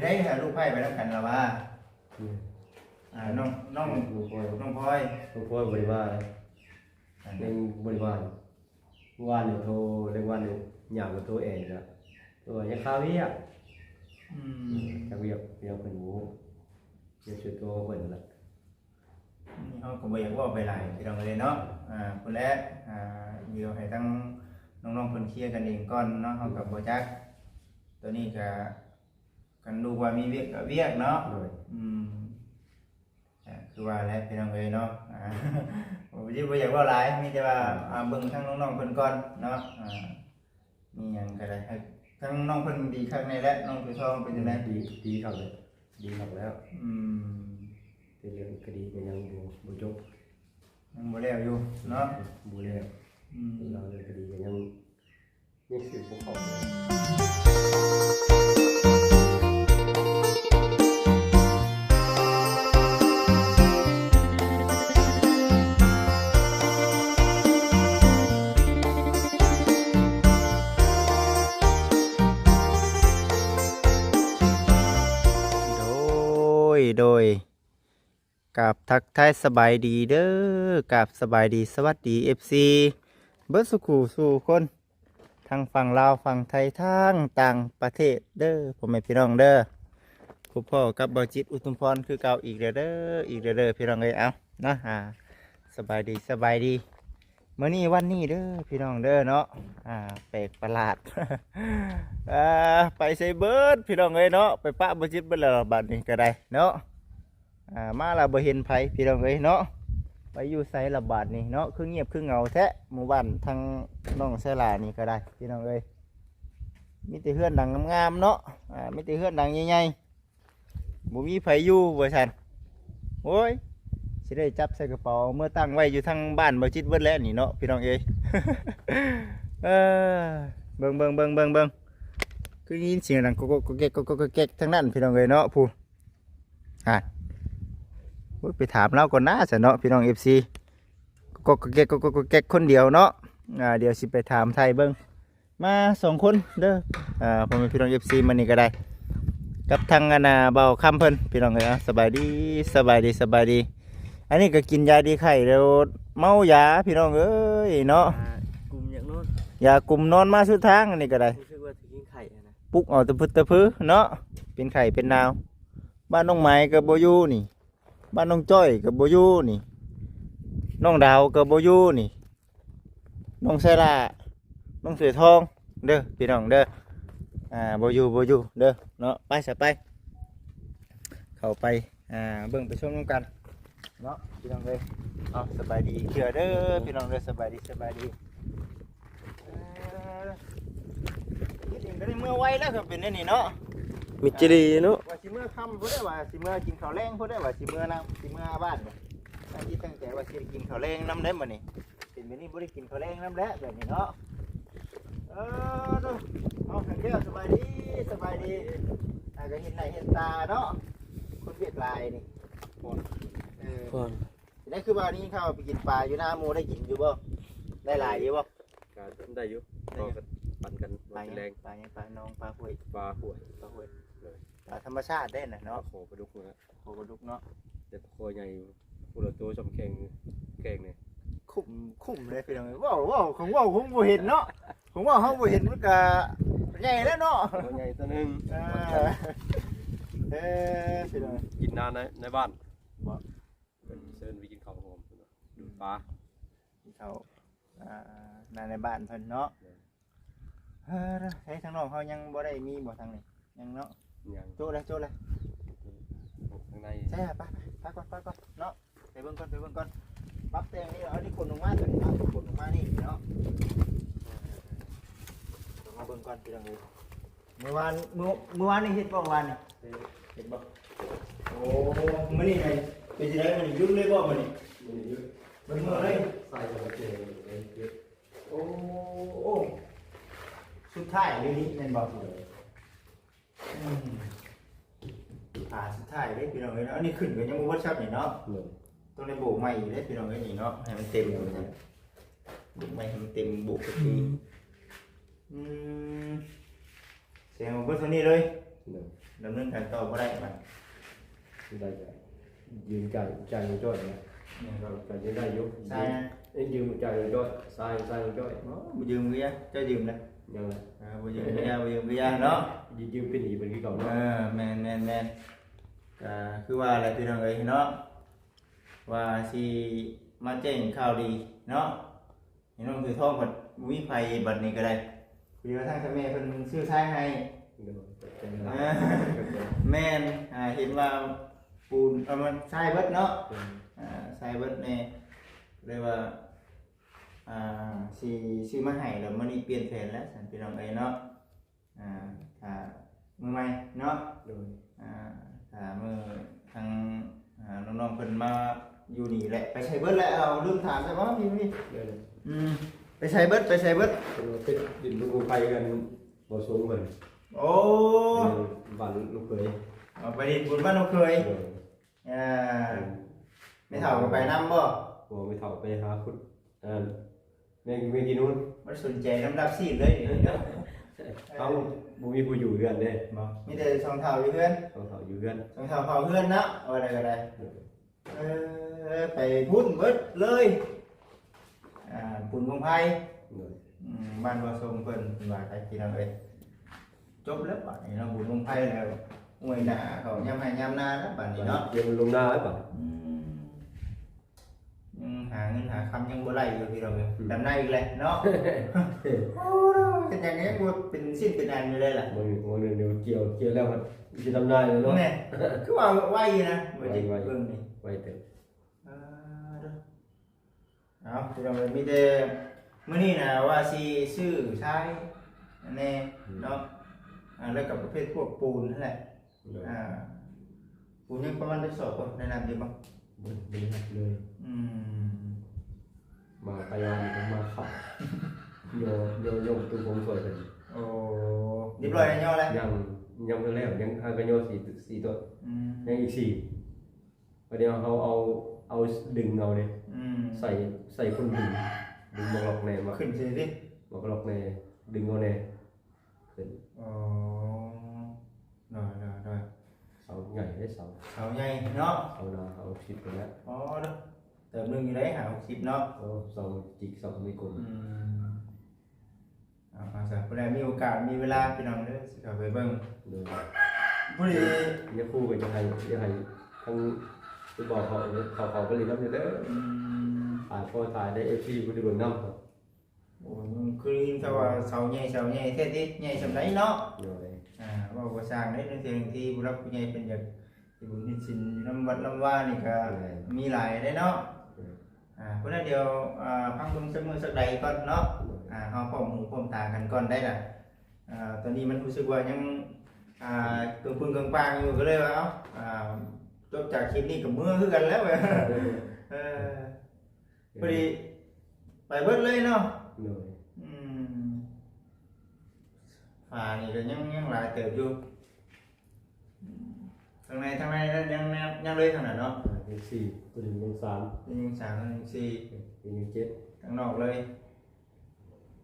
ໄດ້ຫາລູກໃພ້ໄປນຳກັນລະວ່າ ອືມ ອ່າ ນ້ອງ ນ້ອງ ນ້ອງພອຍ ນ້ອງພອຍ ນ້ອງພອຍບໍ່ໄດ້ວ່າ ອ່າ ຍັງບໍ່ໄດ້ວ່າ. ເມື່ອວານນີ້ໂທ ເມື່ອວານນີ້ຍາມມາໂທແອນກະ ໂທວ່າຍັງຄາວຽກ ອືມ ຄາວຽກ ວຽກເພິ່ນບໍ່ ວຽກສ່ວນຕົວຂອງເພິ່ນນັ້ນແຫຼະ. ນີ້ເຮົາກໍບໍ່ຢາກເວົ້າໄປຫຼາຍພີ່ນ້ອງເອີຍເນາະ ອ່າ ພຸ້ນແຫຼະ ອ່າ ດຽວໃຫ້ທັງນ້ອງໆເພິ່ນເຄຍກັນເອງກ່ອນເນາະ ເຮົາກໍບໍ່ຈັກ ໂຕນີ້ກໍ ຄັນລູກວ່າມີວຽກກໍວຽກເນາະ ໂດຍ ອືມ ກໍຄືວ່າແຫຼະພີ່ນ້ອງເອີຍເນາະ ອ່າ ບໍ່ ບໍ່ຢາກເວົ້າຫຼາຍ ມີແຕ່ວ່າ ອືມ ອ່າ ເບິ່ງທາງນ້ອງໆເພິ່ນກ່ອນເນາະ ອ່າ ມີຫຍັງກໍໄດ້ ໃຫ້ທາງນ້ອງເພິ່ນດີຄັກແນ່ແຫຼະ ນ້ອງເສືອທອງເປັນຈັ່ງໃດ? ດີ ດີຄັກແລ້ວ ດີຄັກແລ້ວ ອືມ ແຕ່ເລື່ອງຄະດີກໍຍັງບໍ່ ບໍ່ຈົບ ຍັງບໍ່ແລ້ວຢູ່ເນາະ ບໍ່ແລ້ວ ອືມ ເລື່ອງຄະດີກໍຍັງ ຍັງສືບບໍ່ເຂົ້າ. ໂດຍ ໂດຍ ກາບທັກທາຍສະບາຍດີເດີ ກາບສະບາຍດີສະຫວັດດີ ເອັຟຊີ ເບິດສູ່ຄູ່ສູ່ຄົນ ທັງຝັ່ງລາວ ຝັ່ງໄທ ທັງຕ່າງປະເທດເດີ ພໍ່ແມ່ພີ່ນ້ອງເດີ. ພົບພໍ້ກັບບ່າວຈິດ ອຸທຸມພອນ ຄືເກົ່າອີກແລ້ວເດີ ອີກແລ້ວເດີ ພີ່ນ້ອງເອີຍ. ເອົາເນາະ ອ່າ ສະບາຍດີ ສະບາຍດີ. ມື້ນີ້ວັນນີ້ເດີພີ່ນ້ອງເດີເນາະ ອ່າ ແປກປະຫຼາດ ອ່າ ໄປໃສເບິດພີ່ນ້ອງເອີຍເນາະ ໄປປະບໍ່ຈິດເບິດແລ້ວບາດນີ້ກໍໄດ້ເນາະ ອ່າ ມາລະບໍ່ເຫັນໃຜພີ່ນ້ອງເອີຍເນາະ ໄປຢູ່ໃສລະບາດນີ້ເນາະ ຄືງຽບຄືເຫງົາແທ້. ໝູ່ບ້ານທາງນ້ອງໄຊລານີ້ກໍໄດ້ພີ່ນ້ອງເອີຍ ມີແຕ່ເຮືອນຫຼັງງາມໆເນາະ ອ່າ ມີແຕ່ເຮືອນຫຼັງໃຫຍ່ໆ ບໍ່ມີໃຜຢູ່ວ່າຊັ້ນ. ໂອ້ຍ ຊິໄດ້ຈັບໃສ່ກະເປົາເອົາເມືອຕັ້ງໄວ້ຢູ່ທາງບ້ານບ່າວຈິດເບິດແລ້ວນີ້ເນາະ ພີ່ນ້ອງເອີຍ. ເອີ ເບິ່ງໆໆໆ ຄືໄດ້ຍິນສຽງດັງກົກໆແກກໆ ກົກໆແກກໆ ທາງນັ້ນພີ່ນ້ອງເອີຍເນາະ ຜູ້ ຮະ ໂອ້ຍ ໄປຖາມລາວກ່ອນນາຊັ້ນເນາະ ພີ່ນ້ອງ ເອັຟຊີ ກົກໆແກກໆ ກົກໆແກກໆ ຄົນດຽວເນາະ. ອ່າ ດຽວຊິໄປຖາມໄຖ່ເບິ່ງ ມາສອງຄົນເດີ ອ່າ ພໍ່ແມ່ພີ່ນ້ອງ ເອັຟຊີ ມື້ນີ້ກໍໄດ້ ກັບທາງອັນນ່າ ບ່າວຄຳເພິ່ນ ພີ່ນ້ອງເອີຍ. ເອົາ ສະບາຍດີ ສະບາຍດີ ສະບາຍດີ. ອັນນີ້ກໍກິນຢາດີໄຂ້ແລ້ວເມົາຢາ ພີ່ນ້ອງເອີຍເນາະ ຢາກຸມຢາກນອນ ຢາກຸມນອນມາສຸດທາງ. ອັນນີ້ກໍໄດ້ ຮູ້ສຶກວ່າຊິກິນໄຂ້ຫັ້ນນະ ປຸກເອົາຕະພຶດຕະພືເນາະ ເປັນໄຂ້ເປັນໜາວ. ບ້ານນ້ອງໄໝກໍບໍ່ຢູ່ນີ້ ບ້ານນ້ອງຈ້ອຍກໍບໍ່ຢູ່ນີ້ ນ້ອງດາວກໍບໍ່ຢູ່ນີ້ ນ້ອງໄຊລາ ນ້ອງເສືອທອງເດີ ພີ່ນ້ອງເດີ. ອ່າ ບໍ່ຢູ່ ບໍ່ຢູ່ເດີເນາະ. ໄປຊະ ໄປ ເຂົ້າໄປ ອ່າ ເບິ່ງໄປຊົມນຳກັນເນາະ ພີ່ນ້ອງເອີຍ. ເອົາ ສະບາຍດີເທື່ອເດີ ພີ່ນ້ອງເດີ ສະບາຍດີ ສະບາຍດີ. ເອີ ຄິດເອງກໍໄດ້ເມືອໄວແລ້ວ ກໍເປັນແນວນີ້ເນາະ ມິດຈີລີເນາະ. ວ່າຊິເມືອຄ່ຳພຸ້ນເດ້ ວ່າຊິເມືອກິນເຂົ້າແລງພຸ້ນເດ້ ວ່າຊິເມືອນຳ ຊິເມືອບ້ານ ຕັ້ງຈິດຕັ້ງໃຈວ່າຊິໄດ້ກິນເຂົ້າແລງນຳໄດ້ມື້ນີ້ ເປັນແບບນີ້ບໍ່ໄດ້ກິນເຂົ້າແລງນຳແລ້ວ ແບບນີ້ເນາະ. ເອີ ເອົາ ທາງແກ້ວ ສະບາຍດີ ສະບາຍດີ. ອ່າ ກໍເຫັນໜ້າເຫັນຕາເນາະ ຄົນວຽກຫຼາຍນີ້ ເອີ ໄດ້ຄືວ່ານີ້ ເຂົ້າໄປກິນປາຢູ່ນາໝູ່ ໄດ້ກິນຢູ່ບໍ່? ໄດ້ຫຼາຍຢູ່ບໍ່? ກໍໄດ້ຢູ່ ໄດ້ຢູ່ ພໍກັນປັນກັນ ປາຫຍັງ ແລງ ປາຫຍັງ? ປາໜອງ ປາຫ້ວຍ ປາຫ້ວຍ ປາຫ້ວຍ ໂດຍ ປາທຳມະຊາດເດ້ນະເນາະ ປາຄໍປາດຸກນະ ປາຄໍປາດຸກເນາະ. ແຕ່ປາຄໍໃຫຍ່ ຜູ້ລະໂຕຊ່ຳແຂ້ງ ແຂ້ງນີ້ ຄຸ້ມ ຄຸ້ມເລີຍພີ່ນ້ອງ. ເວົ້າ ເວົ້າ ຂອງເວົ້າຄົງບໍ່ເຫັນເນາະ ຂອງເວົ້າເຮົາບໍ່ເຫັນ ມັນກະໃຫຍ່ແລ້ວເນາະ ໂຕໃຫຍ່ໂຕໜຶ່ງ. ເອີ ເອີ ພີ່ນ້ອງ ກິນນາໃນ ໃນບ້ານ ບໍ່? ເພິ່ນເຊີນໄປກິນເຂົ້າໂຮມ ເພິ່ນວ່າດູດປາ ກິນເຂົ້າ ອ່າ ນາໃນບ້ານເພິ່ນເນາະ. ໂດຍ ເອີ ໃສທາງນອກເຮົາຍັງບໍ່ໄດ້ມີບໍ່ທາງນີ້? ຍັງເນາະ ຍັງ. ໂຈະເລີຍ ໂຈະເລີຍ ທາງໃນ. ໃສ ໄປ ໄປ ໄປກ່ອນ ໄປກ່ອນເນາະ ໄປເບິ່ງກ່ອນ ໄປເບິ່ງກ່ອນ. ປັບແຕ່ງນີ້ ເອົານີ້ຂົນລົງມາ ຕົວນີ້ເນາະ ຂົນລົງມານີ້ເນາະ. ເອີ ເອີ ເອີ ມາເບິ່ງກ່ອນ ພີ່ນ້ອງເອີຍ. ມື້ວານ ມື້ ມື້ວານນີ້ເຮັດບໍ່? ວານນີ້ເຮັດ ເຮັດບໍ່? ໂອ້ ມື້ນີ້ໄງ ເປັນຈັ່ງໃດມື້ນີ້? ຢຸດເລີຍບໍ່ມື້ນີ້? ມື້ນີ້ຢຸດ ເບິດມື້ເລີຍ ໃສ່ກາງເກງເລີຍ. ໂອ້ ໂອ້ ສຸດທ້າຍເລີຍນີ້ແມ່ນບໍ່? ອືມ ປາສຸດທ້າຍເດ້ພີ່ນ້ອງເອີຍເນາະ. ອັນນີ້ຂຶ້ນກໍຍັງບໍ່ເບິດຊ້ຳນີ້ເນາະ. ໂດຍ ຕ້ອງໄດ້ໂບກໃໝ່ອີກເດ້ພີ່ນ້ອງເອີຍນີ້ເນາະ ໃຫ້ມັນເຕັມ ໂດຍ ໂບກໃໝ່ໃຫ້ມັນເຕັມ ໂບກກະຕີ. ອືມ ອືມ ແສດງວ່າເບິດເທົ່ານີ້ເລີຍ. ໂດຍ ດຳເນີນການຕໍ່ບໍ່ໄດ້ບັດ ໄດ້ກະຢືມຈ່າຍ ຈ່າຍລຸງຈ້ອຍນະ ແມ່ນບໍ່? ກະຍັງໄດ້ຢູ່ ຊາຍນະ ເອີ ຢືມຈ່າຍລຸງຈ້ອຍ ຊາຍ ຊາຍລຸງຈ້ອຍ ບໍ່ ບໍ່ຢືມກະຢ່າ ເຈົ້າຢືມນະ ຍັງລະ ເອີ ບໍ່ຢືມກະຢ່າ ບໍ່ຢືມກະຢ່າເນາະ ຢືມເປັນໜີ້ເພິ່ນຄືເກົ່າເນາະ ເອີ ແມ່ນໆໆ ກະຄືວ່າແຫຼະພີ່ນ້ອງເອີຍເນາະ ວ່າຊິມາແຈ້ງຂ່າວດີເນາະ ໃຫ້ນ້ອງຖືທອງບັດບໍ່ມີໃຜ ບັດນີ້ກະໄດ້ ພໍດີວ່າທາງເຖົ້າແມ່ເພິ່ນຊື້ຊາຍໃຫ້ ໂດຍ ຂອບໃຈຫຼາຍ ເອີ ຂອບໃຈ ແມ່ນ ອ່າ ເຫັນວ່າປູນ ເອົາ ມັນຊາຍເບິດເນາະ ໂດຍ ອ່າ ຊາຍເບິດແນ່ ເລີຍວ່າ ອ່າ ຊິຊື້ມາໃຫ້ ແລ້ວມື້ນີ້ປ່ຽນແຜນແລ້ວຊັ້ນ ພີ່ນ້ອງເອີຍເນາະ. ອ່າ ຖ້າມື້ໃໝ່ເນາະ ໂດຍ ອ່າ ຖ້າມື້ທາງ ອ່າ ນ້ອງໆເພິ່ນມາຢູ່ນີ້ແຫຼະ ໄປໃສເບິດແລ້ວ ເອົາ ລືມຖາມຊະບໍ່ ມີ ມີ ໂດຍ ອືມ ໄປໃສເບິດ ໄປໃສເບິດ ເພິ່ນວ່າໄປຫຼິ້ນບຸນບັ້ງໄຟກັນ ບໍ່ສົງເພິ່ນ ໂອ້ ບ້ານລູກເຂີຍ ເອົາ ໄປຫຼິ້ນບຸນບ້ານລູກເຂີຍ ໂດຍ ອ່າ ອືມ ແມ່ເຖົ້າກະໄປນຳບໍ່? ບໍ່ ແມ່ເຖົ້າໄປຫາຂຸດ ອັນນັ້ນ ແມງ ແມງກີນູນ ບໍ່ໄດ້ສົນໃຈນຳລັບຊີບເລີຍນີ້ເນາະ ເຮົາບໍ່ມີຜູ້ຢູ່ເຮືອນເດ້ ບໍ່ ມີແຕ່ສອງເຖົ້າຢູ່ເຮືອນ ສອງເຖົ້າຢູ່ເຮືອນ ສອງເຖົ້າເຝົ້າເຮືອນເນາະ ວ່າໄດ້ກະໄດ້ ເອີ ໄປພຸ້ນເບິດເລີຍ ອ່າ ບຸນບັ້ງໄຟ ໂດຍ ອືມ ບ້ານບໍ່ສົງເພິ່ນ ເພິ່ນວ່າໄປ ພີ່ນ້ອງເອີຍ ຈົບແລ້ວບາດນີ້ເນາະ ບຸນບັ້ງໄຟແລ້ວ ໂອ້ຍ ໜ້າເຂົ້າຍາມໄຮ່ຍາມນາແລ້ວບາດນີ້ເນາະ ກຽມລົງນາແລ້ວບາດ ອືມ ຍັງຫາເງິນຫາຄຳຍັງບໍ່ໄດ້ຢູ່ ພີ່ນ້ອງເອີຍ ອືມ ດຳນາອີກແຫຼະເນາະ ໂອ້ຍ ເຮັດຫຍັງຍັງບໍ່ເປັນຊິ້ນເປັນອັນຢູ່ເລີຍລະ ບາງ ບາງເດືອນດຽວກ່ຽວ ກ່ຽວແລ້ວມັນຊິດຳນາຢູ່ເນາະ ແມ່ນ ຄືວ່າໄວຢູ່ນະ ເບິ່ງ ໄວ ເບິ່ງນີ້ ໄວເຕີບ ອ່າ ເດີ ເອົາ ພີ່ນ້ອງເອີຍ ມີແຕ່ມື້ນີ້ນະວ່າຊິຊື້ຊາຍແດ່ ອືມ ເນາະ ອ່າ ແລ້ວກະປະເພດພວກປູນຫັ້ນແຫຼະ ໂດຍ ອ່າ ປູນຍັງປະມານຈັກສອບ ໄດ້ນັບຢູ່ບໍ່? ບໍ່ ບໍ່ໄດ້ນັບເລີຍ ອືມ ມາໄປວານນີ້ມາຂັບ ຍໍ ຍໍ ຍໍປະຕູໂຮງຊ່ວຍເພິ່ນ ໂອ້ ຮຽບຮ້ອຍແລ້ວຍໍແລ້ວ ຍັງ ຍັງບໍ່ແລ້ວ ຍັງຫາກະຍໍສີ່ ສີ່ຕົວ ອືມ ຍັງອີກສີ່ ບາດນີ້ເຮົາເອົາ ເອົາດຶງເອົາເດ້ ອືມ ໃສ່ ໃສ່ຄົນດຶງ ດຶງໝາກລັອກແດ່ ມາຂຶ້ນຊິຕິ ໝາກລັອກແດ່ ດຶງເອົາແດ່ ຂຶ້ນ ອໍ ໂດຍ ໂດຍ ໂດຍ ເສົາໃຫຍ່ເດ້ ເສົາ ເສົາໃຫຍ່ເນາະ ເສົາໜາ ເສົາຫົກສິບພຸ້ນແຫຼະ ອໍ ເຕີບໜຶ່ງຢູ່ເດ້ ຫ້າຫົກສິບເນາະ ໂອ້ ເສົາຈິກ ເສົາມີກົມ ອືມ ເອົາ ເອົາຊະ ຜູ້ໃດມີໂອກາດມີເວລາ ພີ່ນ້ອງເອີຍ ຊິເຂົ້າໄປເບິ່ງ ໂດຍ ຜູ້ໃດ ຍາຄູກະຢາກໃຫ້ ຢາກໃຫ້ທັງຜູ້ບ່າວເຂົາ ເຂົາ ເຂົາໄປຫຼິ້ນນຳແດ່ເດີ ອືມ ອ່າ ພໍຖ່າຍໄດ້ ເອັຟຊີ ຜູ້ໃດເບິ່ງນຳ ໂອ້ ຄືໄດ້ຍິນຂ່າວວ່າເສົາໃຫຍ່ ເສົາໃຫຍ່ແທ້ຕິ ໃຫຍ່ສ່ຳໃດເນາະ ໂດຍ ອ່າ ເວົ້າບໍ່ຊ່າງເດ້ ບາງເທື່ອບາງທີຜູ້ຫຼັກຜູ້ໃຫຍ່ເພິ່ນຢາກ ເຮັດບຸນເຮັດສິນຢູ່ນຳວັດນຳວານີ້ກະ ແມ່ນ ມີຫຼາຍເດ້ເນາະ ແມ່ນ ອ່າ ພຸ້ນນະ ດຽວ ອ່າ ພັກເບິ່ງຈັກມື້ຈັກໃດກ່ອນເນາະ ແມ່ນ ອ່າ ເຮົາພ້ອມຫູພ້ອມຕາກັນກ່ອນໄດ້ລະ ອ່າ ຕອນນີ້ມັນຮູ້ສຶກວ່າຍັງ ອ່າ ອືມ ເກິ່ງປຶ້ງເກິ່ງປາງຢູ່ ກະເລີຍວ່າ ເອົ້າ ອ່າ ຈົບຈາກຄລິບນີ້ກະເມືອຄືກັນແລ້ວ ເອີ ເອີ ພໍດີໄປເບິດເລີຍເນາະ ໂດຍ ອືມ ຝານີ້ກະຍັງ ຍັງຫຼາຍເຕີບຢູ່ ທາງໃນ ທາງໃນນັ້ນຍັງ ຍັງເລີຍທາງນັ້ນເນາະ ຍັງສີ່ ຕົວນີ້ຍັງສາມ ຍັງສາມ ຍັງສີ່ ຍັງເຈັດ ທາງນອກເລີຍ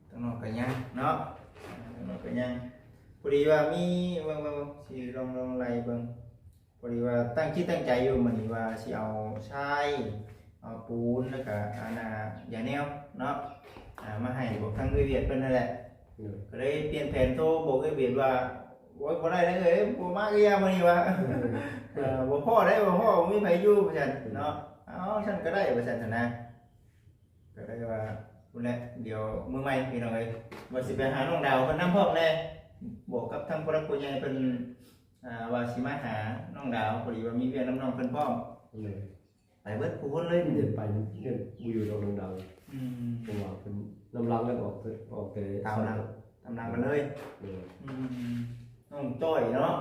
ທາງນອກກະຍັງເນາະ ທາງນອກກະຍັງ ພໍດີວ່າມີ ເບິ່ງ ເບິ່ງ ຊິລອງ ລອງໄລ່ເບິ່ງ ພໍດີວ່າຕັ້ງຈິດຕັ້ງໃຈຢູ່ມື້ນີ້ວ່າຊິເອົາຊາຍ ເອົາປູນ ແລ້ວກະ ອັນນ່າ ຢາແນວເນາະ ອ່າ ມາໃຫ້ພວກທາງເອື້ອຍວຽດເພິ່ນຫັ້ນແຫຼະ ໂດຍ ກະເລີຍປ່ຽນແຜນໂທບອກເອື້ອຍວຽດວ່າ ໂອ້ຍ ບໍ່ໄດ້ເດີເອີຍ ບໍ່ມາກະຢ່າມື້ນີ້ວ່າ ເອີ ບໍ່ພໍ້ເດ້ ບໍ່ພໍ້ ບໍ່ມີໃຜຢູ່ ວ່າຊັ້ນເນາະ ເອົາ ຊັ້ນກະໄດ້ ວ່າຊັ້ນຫັ້ນນະ ກະໄດ້ວ່າ ພຸ້ນແຫຼະ ດຽວມື້ໃໝ່ ພີ່ນ້ອງເອີຍ ວ່າຊິໄປຫານ້ອງດາວເພິ່ນນຳພ້ອມແດ່ ບອກກັບທາງຜູ້ຫຼັກຜູ້ໃຫຍ່ເພິ່ນ ອ່າ ວ່າຊິມາຫານ້ອງດາວ ພໍດີວ່າມີວຽກນຳນ້ອງເພິ່ນພ້ອມ ໂດຍ ໄປເບິດຜູ້ຄົນເລີຍ ເດີນໄປ ເດີນບໍ່ຢູ່ດອກນ້ອງດາວ ອືມ ເພາະວ່າເພິ່ນນຳຫຼັງກັນອອກ ອອກແຕ່ ຕາມຫຼັງ ຕາມຫຼັງກັນເລີຍ ໂດຍ ອືມ ນ້ອງຈ້ອຍເນາະ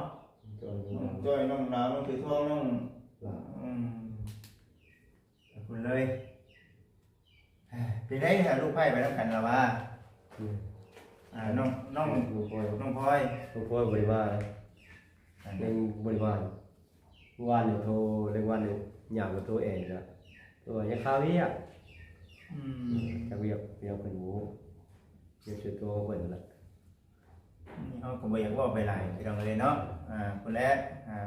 ນ້ອງຈ້ອຍ ນ້ອງຈ້ອຍ ນ້ອງດາວ ນ້ອງຖືທອງ ນ້ອງ ອືມ ໄປພຸ້ນເລີຍ ເປັນໃດ ຫາລູກໃພ້ໄປນຳກັນລະຫວາ? ອືມ ອ່າ ນ້ອງ ນ້ອງ ນ້ອງພອຍ ນ້ອງພອຍ ນ້ອງພອຍບໍ່ໄດ້ມາ ຍັງບໍ່ໄດ້ມາ ເມື່ອວານນີ້ໂທ ແລງວານນີ້ຍາມມາໂທແອນກະ ໂທວ່າຍັງຄາວຽກ ອືມ ຄາວຽກ ວຽກເພິ່ນ ວຽກສ່ວນຕົວຂອງເພິ່ນຫັ້ນລະ. ເຮົາກໍບໍ່ຢາກເວົ້າໄປຫຼາຍພີ່ນ້ອງເອີຍເນາະ. ອ່າ ພຸ້ນແຫຼະ ອ່າ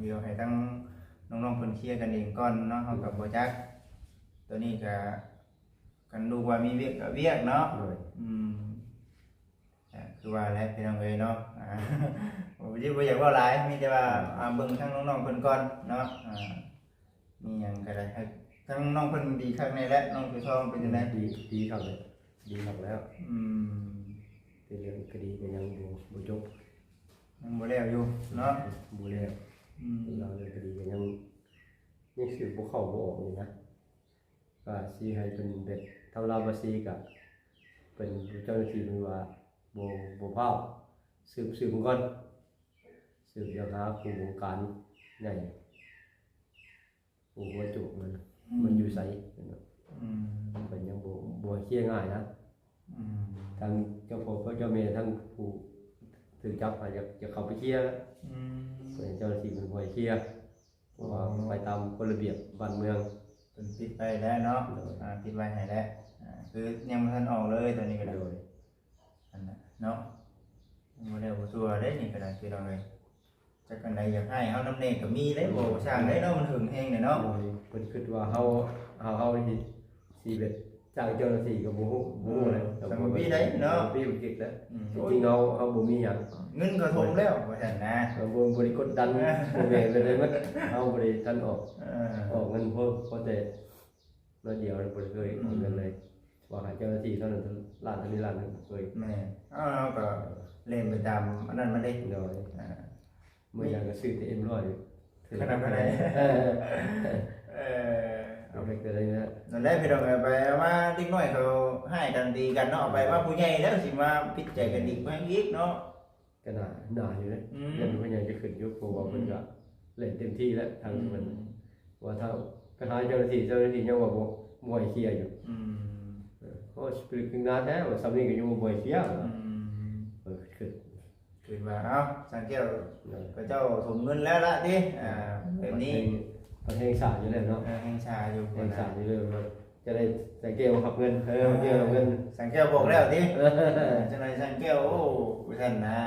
ດຽວໃຫ້ທາງນ້ອງໆເພິ່ນເຄຍກັນເອງກ່ອນເນາະ ເຮົາກໍບໍ່ຈັກ. ໂຕນີ້ກໍ ຄັນລູກວ່າມີວຽກກໍວຽກເນາະ. ໂດຍ ອືມ ກໍຄືວ່າແຫຼະພີ່ນ້ອງເອີຍເນາະ. ອ່າ ບໍ່ ບໍ່ຢາກເວົ້າຫຼາຍ ມີແຕ່ວ່າ ອ່າ ເບິ່ງທາງນ້ອງໆເພິ່ນກ່ອນເນາະ. ອ່າ ມີຫຍັງກໍໄດ້ ໃຫ້ທາງນ້ອງເພິ່ນດີຄັກແນ່ແຫຼະ. ນ້ອງເສືອທອງເປັນຈັ່ງໃດ? ດີ ດີຄັກແລ້ວ ດີຄັກແລ້ວ. ອືມ ແຕ່ເລື່ອງຄະດີກໍຍັງບໍ່ ບໍ່ຈົບ ຍັງບໍ່ແລ້ວຢູ່ເນາະ. ບໍ່ແລ້ວ. ອືມ ລາວເລື່ອງຄະດີກໍຍັງ ຍັງສືບບໍ່ເຂົ້າບໍ່ອອກນີ້ນະ. ກໍຊິໃຫ້ເພິ່ນແບບ ທາງລາວພາສີກະ ເພິ່ນ ເຈົ້າໜ້າທີ່ເພິ່ນວ່າ ບໍ່ ບໍ່ພ້າວ ສືບ ສືບເບິ່ງກ່ອນ ສືບຫາຜູ້ບົງການໃຫຍ່ ຜູ້ຫົວໂຈກມັນ ອືມ ມັນຢູ່ໃສ ອືມ ເພິ່ນຍັງບໍ່ ບໍ່ເຄຍງ່າຍນະ. ອືມ ທາງເຈົ້າພໍ່ເຈົ້າແມ່ ທາງຜູ້ຖືກຈັບ ອາດຈະ ຈະເຂົ້າໄປເຄຍ. ອືມ ເພິ່ນ ເຈົ້າໜ້າທີ່ເພິ່ນບໍ່ໃຫ້ເຄຍ ເພາະວ່າ ອໍ ໄປຕາມກົດລະບຽບບ້ານເມືອງ ເພິ່ນປິດໄວ້ແລ້ວເນາະ. ໂດຍ ອ່າ ປິດໄວ້ໃຫ້ແລ້ວ. ອ່າ ຄືຍັງບໍ່ທັນອອກເລີຍຕອນນີ້ກໍໄດ້. ໂດຍ ອັນນັ້ນເນາະ ບໍ່ແລ້ວບໍ່ທົ່ວເດ້ນີ້ກໍໄດ້ພີ່ນ້ອງເອີຍ. ຈັກອັນໃດຢາກໃຫ້ເຮົານຳແດ່ກໍມີເດ້ ບໍ່ຊ່າງໄດ້ເນາະ ມັນເຫິງແຮງແລ້ວເນາະ. ໂດຍ ເພິ່ນຄິດວ່າເຮົາ ເຮົາ ເຮົາຊິ ຊິແບບຈ້າງເຈົ້າໜ້າທີ່ກໍບໍ່ຮູ້ ບໍ່ຮູ້ແລ້ວ. ອືມ ແຕ່ ສຳມະປີໃດເນາະ ສຳມະປີບໍ່ເກັ່ງແລ້ວ. ອືມ ທີ່ຈິງເຮົາ ເຮົາບໍ່ມີຫຍັງ ເງິນກໍຖົມແລ້ວວ່າຊັ້ນນະ. ເຮົາບໍ່ ບໍ່ໄດ້ກົດດັນ ເອີ ພໍ່ແມ່ໄປໄດ້ໝົດ ເຮົາບໍ່ໄດ້ທັນອອກ ເອີ ອອກເງິນພໍ ພໍແຕ່ໜ້ອຍດຽວ ບໍ່ໄດ້ເຄີຍອອກເງິນເລີຍ. ອືມ ວ່າໃຫ້ເຈົ້າໜ້າທີ່ເທົ່ານັ້ນລ້ານ ເທົ່ານີ້ລ້ານ ບໍ່ເຄີຍ. ແມ່ນ ເຮົາ ເຮົາກໍເລ່ນໄປຕາມອັນນັ້ນມັນເດ້. ໂດຍ ອ່າ ມື້ຫຍັງກໍຊື້ແຕ່ເອັມຮ້ອຍ ຂະໜາດປານໃດ. ເອີ ເອີ ເອົາໄປກໍໄດ້ນະ ນັ້ນແຫຼະພີ່ນ້ອງເອີຍ. ໄປເອົາມາເດັກນ້ອຍເຂົາຮ້າຍກັນຕີກັນເນາະ ເອົາໄປມາຜູ້ໃຫຍ່ແລ້ວຊິມາຜິດໃຈກັນອີກ ແພງອີກເນາະ. ກໍໜ້າ ໜ້າຢູ່ເດ້. ອືມ ຢ້ານຜູ້ໃຫຍ່ຈະຂຶ້ນຢູ່ ເພາະວ່າເພິ່ນ ອືມ ກໍເລ່ນເຕັມທີ່ແລ້ວ ທາງ ອືມ ເພິ່ນ ວ່າຖ້າໄປຫາເຈົ້າໜ້າທີ່ ເຈົ້າໜ້າທີ່ຍັງວ່າບໍ່ ບໍ່ໃຫ້ເຄຍຢູ່. ອືມ ເອີ ໂອ້ ຊິໄປລຶກໜາແທ້ວ່າ ສ່ຳນີ້ກໍຍັງບໍ່ໃຫ້ເຄຍ. ອືມ ເອີ ຄິດ ຄິດວ່າ ເອົ້າ ຊ່າງແກ້ວ ໂດຍ ເຂົາເຈົ້າຖົມເງິນແລ້ວລະຕິ. ອ່າ ແບບນີ້ ປະເທດ ປະເທດຊາດຢູ່ແລ້ວເນາະ. ເອີ ແຫ່ງຊາດຢູ່ ແຫ່ງຊາດຢູ່ເລີຍ ຈະໄດ້ຊ່າງແກ້ວຮັບເງິນ. ເອີ ຊ່າງແກ້ວຮັບເງິນ ຊ່າງແກ້ວບອກແລ້ວຕິ. ເອີ ຈັ່ງໃດຊ່າງແກ້ວ ໂອ້ ວ່າຊັ້ນນະ.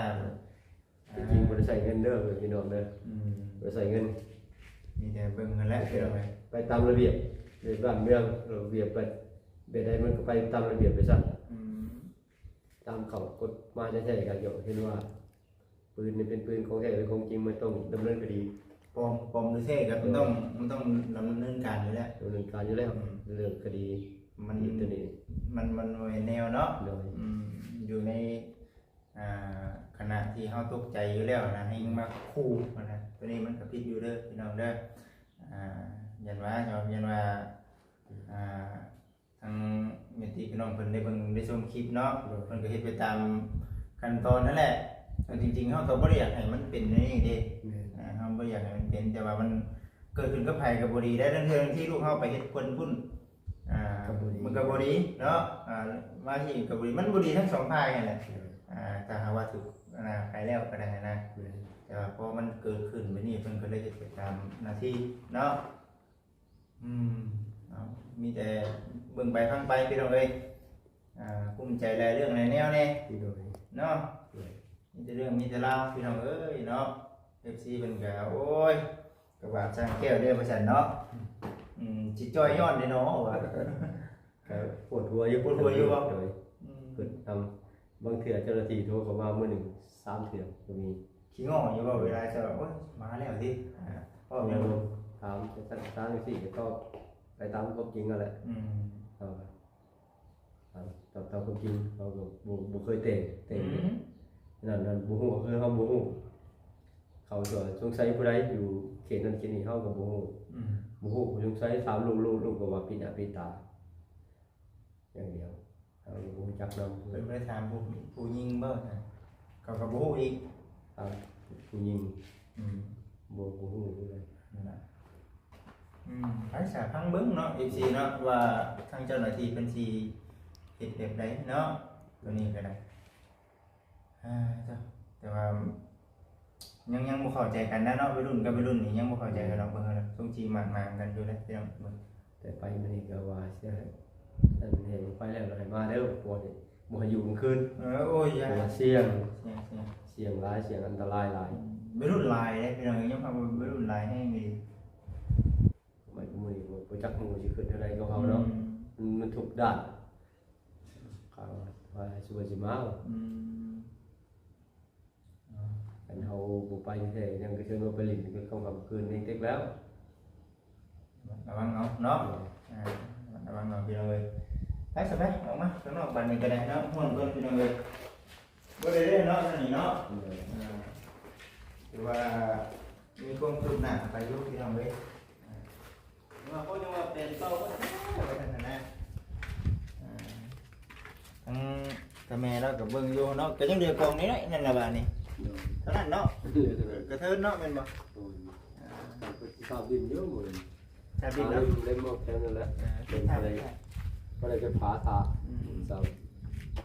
ທີ່ຈິງບໍ່ໄດ້ໃຊ້ເງິນເດີພີ່ນ້ອງເດີ. ອືມ ບໍ່ໄດ້ໃຊ້ເງິນ ມີແຕ່ເບິ່ງຫັ້ນແຫຼະພີ່ນ້ອງເອີຍ. ໄປຕາມລະບຽບໃນບ້ານເມືອງ ລະບຽບແບບ ແບບໃດມັນກໍໄປຕາມລະບຽບໄປຊັ້ນ. ອືມ ຕາມເຂົ້າກົດໝາຍແທ້ໆ ກໍເຫັນວ່າ ປືນນີ້ເປັນປືນຂອງແທ້ ຂອງຈິງ ມັນຕ້ອງດຳເນີນຄະດີ. ປອມ ປອມຫຼືແທ້ກໍ ໂດຍ ມັນຕ້ອງ ມັນຕ້ອງດຳເນີນການຢູ່ແລ້ວ ດຳເນີນການຢູ່ແລ້ວ. ອືມ ເລື່ອງຄະດີ ມັນ ໂຕນີ້ ມັນ ມັນບໍ່ແມ່ນແນວເນາະ. ໂດຍ ອືມ ຢູ່ໃນ ອ່າ ຂະນະທີ່ເຮົາຕົກໃຈຢູ່ແລ້ວນະ ແຮ່ງມາຂູ່ຫັ້ນນະ ໂຕນີ້ມັນກໍຜິດຢູ່ເດີພີ່ນ້ອງເດີ. ອ່າ ຢ້ານວ່າ ຢ້ານວ່າ ອ່າ ທາງແມ່ຕິພີ່ນ້ອງເພິ່ນໄດ້ເບິ່ງໄດ້ຊົມຄລິບເນາະ ໂດຍ ເພິ່ນກໍເຮັດໄປຕາມຂັ້ນຕອນນັ້ນແຫຼະ. ເອີ ຈິງໆ ເຮົາກໍບໍ່ໄດ້ຢາກໃຫ້ມັນເປັນແນວນີ້ເດ້. ແມ່ນ ອ່າ ເຮົາບໍ່ໄດ້ຢາກໃຫ້ມັນເປັນ ແຕ່ວ່າມັນເກີດຂຶ້ນກັບໃຜກໍບໍ່ດີໄດ້. ລາງເທື່ອບາງທີລູກເຮົາໄປເຮັດຄົນພຸ້ນ ອ່າ ກໍບໍ່ດີ ມັນກໍບໍ່ດີເນາະ. ອ່າ ມາທີ່ກໍບໍ່ດີ ມັນບໍ່ດີທັງສອງຝ່າຍຫັ້ນແຫຼະ. ໂດຍ ອ່າ ຖ້າຫາກວ່າຖືກ ອັນນະ ໃຜແລ້ວກໍໄດ້ຫັ້ນນະ. ແມ່ນ ແຕ່ວ່າພໍມັນເກີດຂຶ້ນແບບນີ້ ເພິ່ນກໍເລີຍເຮັດໄປຕາມໜ້າທີ່ເນາະ. ອືມ ເອົາ ມີແຕ່ເບິ່ງໄປຟັງໄປພີ່ນ້ອງເອີຍ. ອ່າ ພູມໃຈຫຼາຍເລື່ອງຫຼາຍແນວແດ່ ໂດຍ ເນາະ. ໂດຍ ມີແຕ່ເລື່ອງມີແຕ່ລາວພີ່ນ້ອງເອີຍເນາະ. ເອັຟຊີເພິ່ນກໍ ໂອ້ຍ ກໍບາດຊ່າງແກ້ວເດ້ວ່າຊັ້ນເນາະ. ອືມ ຊິຈ່ອຍຍ້ອນເດ້ເນາະວ່າ ກໍປວດຫົວຢູ່ ປວດຫົວຢູ່ບໍ່? ໂດຍ ອືມ ປວດນຳ. ບາງເທື່ອເຈົ້າໜ້າທີ່ໂທເຂົ້າມາມື້ໜຶ່ງສາມເທື່ອກໍມີ. ຂີ້ງໍ້ຢູ່ບໍ່ ເວລາເຈົ້າ ໂອ້ຍ ມາແລ້ວຕິ ອ່າ ເວົ້າຫຍັງ ຖາມຊັ້ນຖາມຈັ່ງຊີ້ກໍຕອບໄປຕາມຄວາມຈິງນັ້ນແຫຼະ. ອືມ ເອີ ຕາມ ຕາມຄວາມຈິງ ເຮົາກໍບໍ່ ບໍ່ເຄີຍແຕ່ງ ແຕ່ງ ອືມ ນັ້ນ ນັ້ນ ບໍ່ຮູ້ ຄືເຮົາບໍ່ຮູ້ ເຂົາຈະສົງໄສຜູ້ໃດຢູ່ເຂດນັ້ນເຂດນີ້ ເຮົາກໍບໍ່ຮູ້. ອືມ ບໍ່ຮູ້ ສົງໄສ ຖາມລູກ ລູກ ລູກກໍວ່າປິດໜ້າປິດຕາຢ່າງດຽວ ເຮົາກໍບໍ່ຮູ້ຈັກນຳ. ເພິ່ນບໍ່ໄດ້ຖາມຜູ້ ຜູ້ຍິງບໍ່? ເຂົາກໍບໍ່ຮູ້ອີກ ຖາມຜູ້ຍິງ. ອືມ ບໍ່ ບໍ່ຮູ້ຄືກັນ ນັ້ນນະ. ອືມ ໃຜສາ ຟັງເບິ່ງເນາະ ເອັຟຊີເນາະ ວ່າທາງເຈົ້າໜ້າທີ່ເພິ່ນຊິເຮັດແບບໃດເນາະ ໂຕນີ້ກໍໄດ້. ອ່າ ເຈົ້າ ແຕ່ວ່າຍັງ ຍັງບໍ່ເຂົ້າໃຈກັນນະເນາະ ໄວລຸ້ນກັບໄວລຸ້ນນີ້ຍັງບໍ່ເຂົ້າໃຈກັນດອກ. ເບິ່ງເອົາເດີ ຊົງຊິໝາດໝາງກັນຢູ່ເດ້ພີ່ນ້ອງ. ແຕ່ໄປມື້ນີ້ກໍວ່າຊິໃຫ້ ອັນເຫັນໄປແລ້ວໃຫ້ມາເດີ ພວກນີ້ ບໍ່ໃຫ້ຢູ່ກາງຄືນ. ເອີ ໂອ້ຍ ຢ່າ ເພາະວ່າສ່ຽງ ສ່ຽງ ສ່ຽງ ສ່ຽງຫຼາຍ ສ່ຽງອັນຕະລາຍຫຼາຍ. ອືມ ໄວລຸ້ນຫຼາຍເດ້ພີ່ນ້ອງ ຍອມຮັບວ່າໄວລຸ້ນຫຼາຍແຮງອີ່ຫຼີ. ສະໄໝຜູ້ນີ້ບໍ່ ບໍ່ຈັກໝູ່ຊິຄິດແນວໃດກັບເຮົາເນາະ. ອືມ ມັນ ມັນທຸກດ້ານ. ເຂົາວ່າຊິບໍ່ ຊິມາ. ອືມ ຄັນເຮົາບໍ່ໄປແທ້ ຍັງກະເຊີນວ່າໄປຫຼິ້ນກາງຄ່ຳກາງຄືນນີ້ເຕັກແລ້ວ. ລະວັງເອົາເນາະ. ເອີ ອ່າ ລະວັງເອົາພີ່ນ້ອງເອີຍ. ໄປຊະ ໄປ ອອກມາຂ້າງນອກບາດນີ້ກະໄດ້ເນາະ. ຮ້ອນກ່ອນພີ່ນ້ອງເອີຍ. ບໍ່ໄດ້ເດ້ເນາະ ທາງນີ້ເນາະ. ເອີ ອ່າ ຖືວ່າມີຄວາມຄືບໜ້າໄປຢູ່ພີ່ນ້ອງເອີຍ. ວ່າເຂົາຍັງວ່າແປນເກົ່າບໍ່ທັນ ວ່າຊັ້ນນະ. ອ່າ ທາງຕາແມ່ລາວກະເບິ່ງຢູ່ເນາະ ກະຍັງເຫຼືອກອງນີ້ແຫຼະ ນັ້ນລະບາດນີ້. ໂດຍ ເທົ່ານັ້ນເນາະ. ເຫຼືອເທົ່ານັ້ນ ກະເທີນເນາະ ແມ່ນບໍ່? ໂດຍ ອ່າ ເພິ່ນຊິຊາວດິນຢູ່ມື້ນີ້. ຊາວດິນເນາະ ເລັມ ເລັມອອກແຖວນັ້ນແຫຼະ. ເອີ ເປັນໄປ ບໍ່ໄດ້ຈະຜາຖ້າ. ອືມ ເຈົ້າ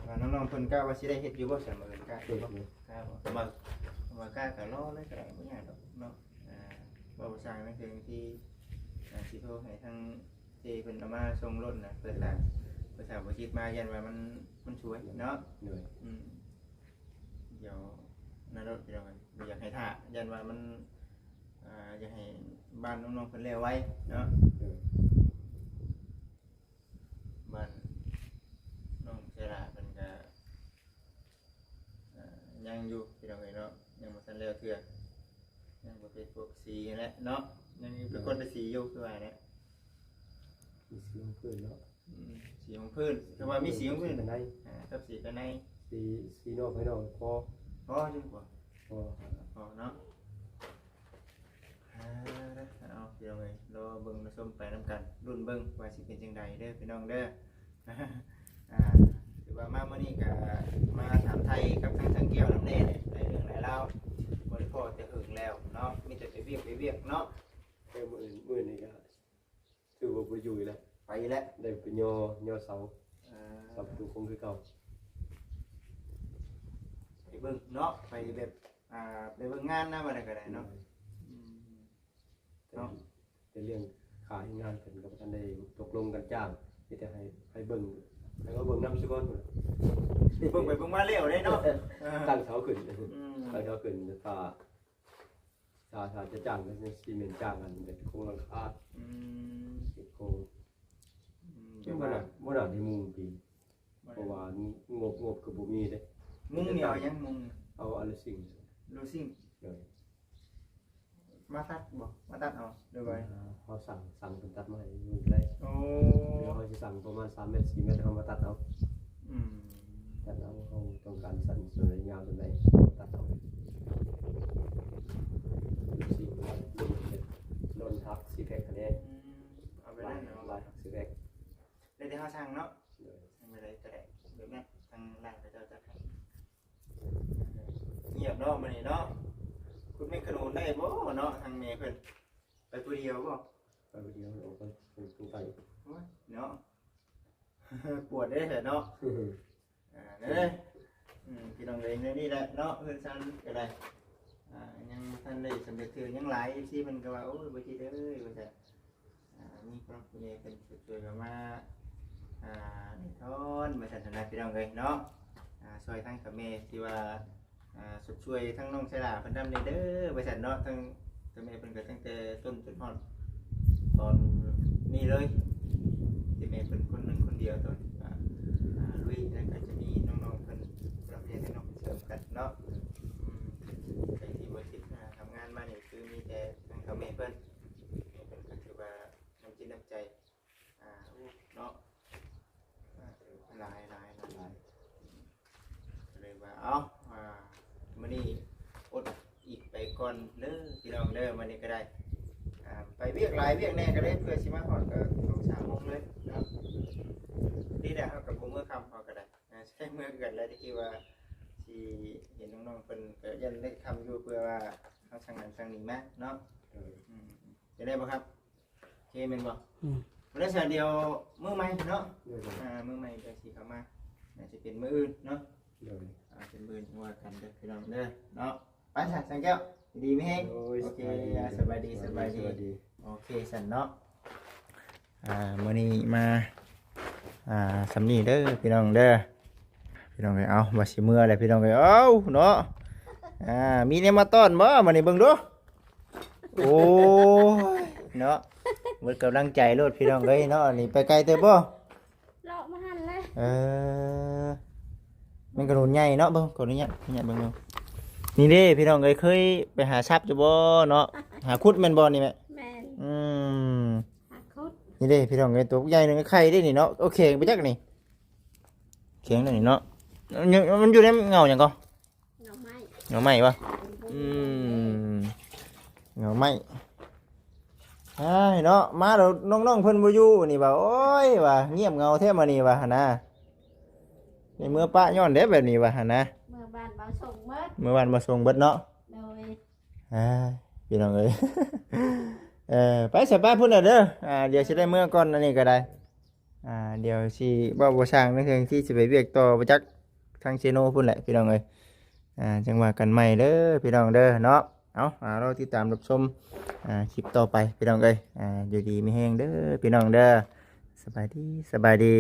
ວ່ານ້ອງໆເພິ່ນກະວ່າຊິໄດ້ເຮັດຢູ່ບໍ່ ຊະ ມື້ອື່ນກະເຮັດບໍ່? ກະບໍ່ ວ່າ ວ່າກະ ກະລໍເລີຍກະໄດ້ ບໍ່ຍາກດອກເນາະ. ອ່າ ເວົ້າຊ່າງນັ້ນຄືທີ່ ອ່າ ຊິໂທໃຫ້ທາງເຈເພິ່ນເອົາມາສົ່ງລົດນະ ເພື່ອຖ້າ ເພື່ອຖ້າບໍ່ຈິດມາ ຢ້ານວ່າມັນ ມັນສວຍເນາະ. ໂດຍ ອືມ ດຽວນະລົດ ພີ່ນ້ອງເອີຍ ບໍ່ຢາກໃຫ້ຖ້າ ຢ້ານວ່າມັນ ອ່າ ຢາກໃຫ້ບ້ານນ້ອງໆເພິ່ນແລ້ວໄວເນາະ. ໂດຍ ບ້ານນ້ອງເຊລາເພິ່ນກະ ອ່າ ຍັງຢູ່ພີ່ນ້ອງເອີຍເນາະ ຍັງບໍ່ທັນແລ້ວເທື່ອ. ຍັງບໍ່ເປັນພວກສີຫັ້ນແຫຼະເນາະ ຍັງເປັນຄົນໄປສີຢູ່ຄືວ່າແຫຼະ. ມີສີຮອງພື້ນເນາະ. ອືມ ສີຮອງພື້ນ ຄືວ່າມີສີຮອງພື້ນ ພາຍໃນ ອ່າ ກັບສີພາຍໃນ. ສີ ສີນອກພາຍນອກພໍ ພໍຢູ່ບໍ່? ພໍ ພໍເນາະ. ອ່າ ເອົາ ພີ່ນ້ອງເອີຍ ລໍເບິ່ງລໍຊົມໄປນຳກັນ ລຸ້ນເບິ່ງວ່າຊິເປັນຈັ່ງໃດເດີພີ່ນ້ອງເດີ. ອ່າ ຖືວ່າມາມື້ນີ້ກະມາຖາມໄຖ່ກັບທາງ ທາງແກ້ວນຳແດ່ ຫຼາຍເລື່ອງຫຼາຍລາວ ບໍ່ໄດ້ພໍ້ແຕ່ເຫິງແລ້ວເນາະ ມີແຕ່ໄປວຽກ ໄປວຽກເນາະ. ແຕ່ມື້ອື່ນ ມື້ນີ້ກະຖືວ່າບໍ່ຢູ່ແລ້ວ ໄປແລ້ວ ໄດ້ໄປຍໍ ຍໍເສົາ ອ່າ ເສົາປະຕູໂຄງຄືເກົ່າ. ໄປເບິ່ງເນາະ ໄປແບບ ອ່າ ໄປເບິ່ງງານນຳ ອັນໃດກະໄດ້ເນາະ. ອືມ ເນາະ ແຕ່ເລື່ອງຄ່າແຮງງານເພິ່ນກະບໍ່ທັນໄດ້ຕົກລົງກັນຈ້າງ ມີແຕ່ໃຫ້ ໃຫ້ເບິ່ງ ໃຫ້ມາເບິ່ງນຳຊະກ່ອນ. ເບິ່ງໄປເບິ່ງມາແລ້ວເດ້ເນາະ. ເອີ ຕັ້ງເສົາຂຶ້ນ ອືມ ຕັ້ງເສົາຂຶ້ນ ຖ້າ ຖ້າ ຖ້າຈະຈ້າງກະຊິແມ່ນຈ້າງອັນເຮັດໂຄງຫຼັງຄາ. ອືມ ເຮັດໂຄງ ອືມ ບໍ່ໜ້າ ບໍ່ໜ້າໄດ້ມຸງປີ ບໍ່ໄດ້ ເພາະວ່າງົບ ງົບກະບໍ່ມີເດ້. ມຸງນີ້ເອົາຫຍັງມຸງ? ເອົາອາລູຊິງ ລູຊິງ. ໂດຍ ມາຕັດບໍ່? ມາຕັດເອົາ ຫຼືວ່າ ເອີ ເຮົາສັ່ງ ສັ່ງເພິ່ນຕັດມາໃຫ້ຢູ່ກະໄດ້. ໂອ້ ເຮົາຊິສັ່ງປະມານສາມແມັດ ສີ່ແມັດ ເຮົາມາຕັດເອົາ. ອືມ ຕັດເອົາ ເຮົາຕ້ອງການສັ້ນສ່ຳໃດ ຍາວສ່ຳໃດ ຕັດເອົາ. ສີ່ແມັດ ລົ້ນຫັກ ສີ່ແພັກຫັ້ນເດ້. ອືມ ເອົາໄປນັ້ນເນາະ ສີ່ແພັກ ແລ້ວແຕ່ເຮົາສັ່ງເນາະ. ໂດຍ ທາງໃດກະໄດ້ ແບບນັ້ນ ທາງຮ້ານເຂົາເຈົ້າຈັດໃຫ້. ງຽບເນາະມື້ນີ້ເນາະ ຂຸດແມງຂະໜູນໄດ້ບໍ່ເນາະ ທາງແມ່ເພິ່ນ ໄປຜູ້ດຽວບໍ່? ໄປຜູ້ດຽວ ອອກໄປ ໄປຜູ້ໄປ ໂອ້ຍເນາະ ປວດເດ້ແທ້ເນາະ. ອ່າ ເດີ ອືມ ພີ່ນ້ອງເອີຍ ແນວນີ້ແຫຼະເນາະ ເຮືອນຊານກະໄດ້ ອ່າ ຍັງບໍ່ທັນໄດ້ສຳເລັດເທື່ອ ຍັງຫຼາຍ ເອັຟຊີ ເພິ່ນກະວ່າ ໂອ້ຍ ບໍ່ຈິດເອີຍ ວ່າຊັ້ນ. ອ່າ ມີພວກແມ່ເພິ່ນຊ່ວຍເຂົ້າມາ ອ່າ ເນາະ ວ່າຊັ້ນນະ ພີ່ນ້ອງເອີຍເນາະ ອ່າ ຊ່ວຍທາງກະແມ່ທີ່ວ່າ ອ່າ ຊົດຊ່ວຍທາງນ້ອງໄຊລາເພິ່ນນຳແດ່ເດີ ວ່າຊັ້ນເນາະ. ທາງກະແມ່ເພິ່ນກະຕັ້ງແຕ່ຕົ້ນຈົນຮອດຕອນນີ້ເລີຍ ແຕ່ແມ່ເພິ່ນຄົນໜຶ່ງຄົນດຽວຕອນ ອ່າ ລຸຍ ແລ້ວກະຈະມີນ້ອງໆເພິ່ນ ພວກແມ່ພີ່ນ້ອງເສີມກັນເນາະ. ອືມ ໃຜທີ່ບໍ່ຕິດ ອ່າ ທຳງານມານີ້ ຄືມີແຕ່ທາງກະແມ່ເພິ່ນ ເພິ່ນກະຖືວ່າ ນ້ຳຈິດນ້ຳໃຈ ອ່າ ເນາະ ອ່າ ຫຼາຍ ຫຼາຍ ຫຼາຍ ກະເລີຍວ່າ ເອົາ ອ່າ ມື້ນີ້ອົດອິດໄປກ່ອນເດີ ພີ່ນ້ອງເດີ ມື້ນີ້ກະໄດ້ ອ່າ ໄປວຽກຫຼາຍວຽກແດ່ ກະເລີຍເພື່ອຊິມາຮອດກະສອງສາມໂມງເລີຍເນາະ. ດີແລ້ວ ເຮົາກະບໍ່ເມືອຄ່ຳ ເຮົາກະໄດ້ ອ່າ ຊິໄດ້ເມືອຄືກັນແຫຼະ ທີ່ວ່າຊິເຫັນນ້ອງໆເພິ່ນ ກະຢ້ານໄດ້ຄ່ຳຢູ່ ເພື່ອວ່າເຮົາສັ່ງນັ້ນສັ່ງນີ້ມາເນາະ. ໂດຍ ອືມ ຈັ່ງໃດບໍ່ຄັບ? ໂອເຄແມ່ນບໍ່? ອືມ ແລ້ວຊະ ດຽວມື້ໃໝ່ເນາະ. ໂດຍ ອ່າ ມື້ໃໝ່ກະຊິເຂົ້າມາ ໜ້າຈະເປັນມື້ອື່ນເນາະ. ໂດຍ ອ່າ ເປັນມື້ອື່ນວ່າກັນເດີ ພີ່ນ້ອງເດີເນາະ. ໄປຊະ ສັງແກ້ວ ດີມີແຮງ. ໂດຍ ໂອເຄ ສະບາຍດີ ອ່າ ສະບາຍດີ ສະບາຍດີ ສະບາຍດີ. ໂອເຄຊັ້ນເນາະ ອ່າ ມື້ນີ້ມາ ອ່າ ສ່ຳນີ້ເດີ ພີ່ນ້ອງເດີ. ພີ່ນ້ອງເອີຍ ເອົາ ວ່າຊິເມືອແລ້ວພີ່ນ້ອງເອີຍ ເອົາເນາະ ອ່າ ມີແນວມາຕ້ອນບໍ່ ມານີ້ເບິ່ງດູ ໂອ້ຍເນາະ ເບິດກຳລັງໃຈໂລດພີ່ນ້ອງເອີຍເນາະ ນີ້ໄປໄກເຕີບບໍ່ ເລາະມາຫັ້ນແຫຼະ ເອີ ແມ່ນກະໜູນໃຫຍ່ເນາະ ເບິ່ງ ຂໍອະນຸຍາດ ອະນຸຍາດເບິ່ງເນາະ ນີ້ເດ້ພີ່ນ້ອງເອີຍ ເຄີຍໄປຫາສັບຢູ່ບໍ່ເນາະ ຫາຂຸດແມ່ນບໍ່ນີ້ແມ່ ແມ່ນ ອືມ ຫາຂຸດ ນີ້ເດ້ພີ່ນ້ອງເອີຍ ຕົວໃຫຍ່ໜຶ່ງໄຂ່ເດ້ນີ້ເນາະ ໂອເຄໄປຈັກນີ້ ແຂງແລ້ວນີ້ເນາະ ມັນຢູ່ໃນເຫງົ້າຫຍັງກໍ ເຫງົ້າໄມ້ ເຫງົ້າໄມ້ວະ ອືມ ເຫງົ້າໄມ້ ອ້າຍເນາະ ມາແລ້ວນ້ອງໆເພິ່ນບໍ່ຢູ່ນີ້ວ່າ ໂອ້ຍວ່າ ງຽບເຫງົາແທ້ມື້ນີ້ວ່າຫັ້ນນາ ໄດ້ເມືອປະຍ້ອນໃດແບບນີ້ວ່າຫັ້ນນາ ເມືອບ້ານເບົາສົ່ງເບິດ ເມືອບ້ານເບົາສົ່ງເບິດເນາະ ໂດຍ ອ່າ ພີ່ນ້ອງເອີຍ ເອີ ໄປສະ ໄປພຸ້ນນະເດີ ອ່າ ດຽວຊິໄດ້ເມືອກ່ອນ ອັນນີ້ກໍໄດ້ ອ່າ ດຽວຊິເວົ້າບໍ່ຊ່າງ ໃນເລື່ອງທີ່ຊິໄປວຽກຕໍ່ບໍ່ຈັກ ທາງເຊໂນພຸ້ນແຫຼະພີ່ນ້ອງເອີຍ ອ່າ ຈັ່ງວ່າກັນໃໝ່ເດີພີ່ນ້ອງເດີເນາະ ເອົາ ອ່າ ລໍຕິດຕາມຮັບຊົມ ອ່າ ຄລິບຕໍ່ໄປພີ່ນ້ອງເອີຍ ອ່າ ຢູ່ດີມີແຮງເດີພີ່ນ້ອງເດີ ສະບາຍດີ ສະບາຍດີ.